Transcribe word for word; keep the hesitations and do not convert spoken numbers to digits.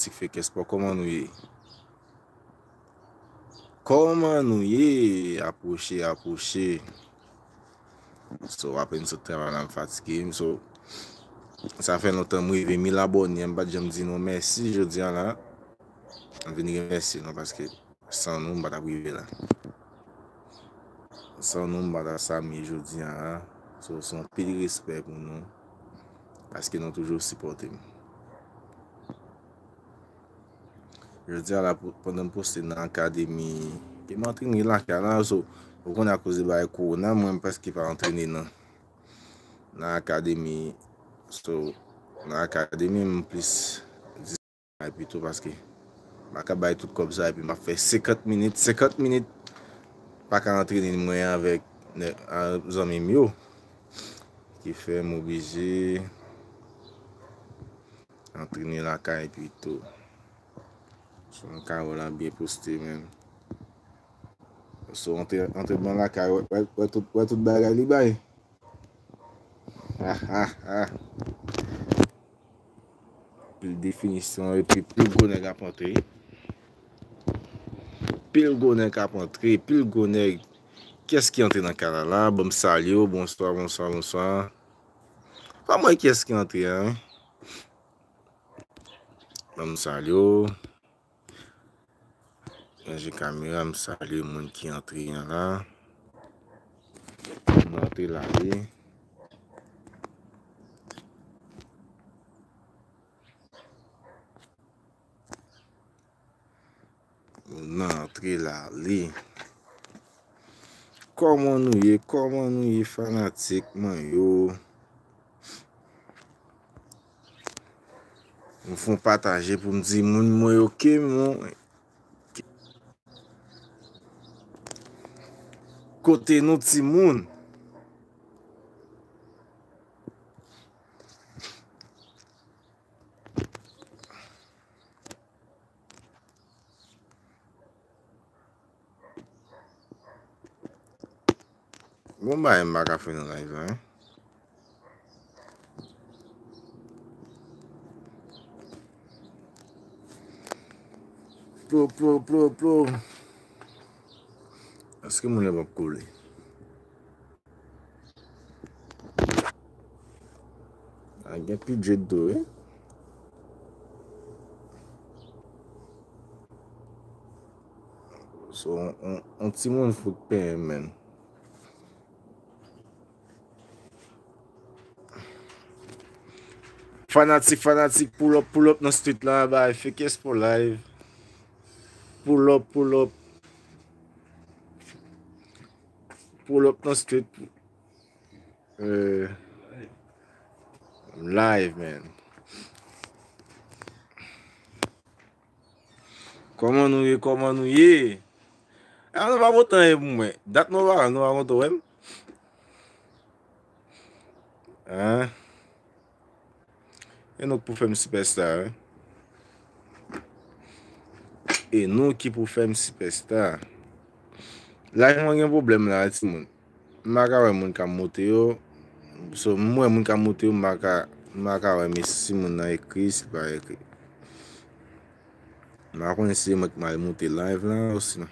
Fanatik Fake Espoir, kòman nou ye? Kòman nou ye? Apwoche, apwoche. So, apre m sot travay la, m fatige. So, sa fè lontan m rive mil abòne, m pa t janm di nou mèsi jodi a la. M vin remèsye nou paske san nou, m pa t ap rive la. San nou, m pa t ap sa m ye jodi a la. So, se yon pil respè pou nou. Paske nou toujou sipòte m. Jodi a la, pou- pandan m poste nan akademi, ke m antrene lakay la, so, ou konnen akoz de bagay kowona, mwen m prèske pa antrene nan, nan akademi. So, nan akademi, m plis di sa pito paske m pa ka bay tout kòb sa epi m ap fè senkant minit, senkant minit, pa ka antrene mwen avèk nè- a- zanmi m yo. Ki fè m oblije antrene lakay pito. So, m ka wè l ap byen poste, men. So, antre- antrènman lakay, wè, wè, wè tout, wè tout bagay li bay. Ah, ah, ah. Pil definisyon, epi pil gwo nèg ap antre. Pil gwo nèg ap antre, pil gwo nèg. Kiyès ki antre nan kay la la? Ban m salye w, bonswa, bonswa, bonswa. Pa mwen kiyès ki antre a, wi. Ban m salye w. Ranje kamera, m salye moun ki antre an la. Moun antre la, wi. Moun antre la, li. Kòman nou ye? Kòman nou ye, fanatik mwen yo? M fè yon pataje pou m di moun mwen yo ke mwen. Kote nou, timoun? Bon bagay m pa ka fè nan live la, hein. Plo, plo, plo, plo. Èske moun yo p ap koule? A gen P J tou, wi. So, on, on, on timoun fout penyen, men. Fanatik, fanatik, pull up, pull up nan street la, bay Fake Espoir live. Pull up, pull up. Pull up nan street. Euh, live, man. Kòman nou ye? Kòman nou ye? A, nou pa pote anyen pou mwen. Dat nou pa, nou pa pote wè m. Hein? E nou k pou fè m sipèsta, wi. E nou ki pou fè m sipèsta. Live mwen gen pwoblèm la, timoun. M pa ka wè moun k ap monte yo. So, m wè moun k ap monte yo, m pa ka, m pa ka wè, men si moun nan ekri, si l pa ekri. M pa konnen si se mwen k mal monte live la, osinon.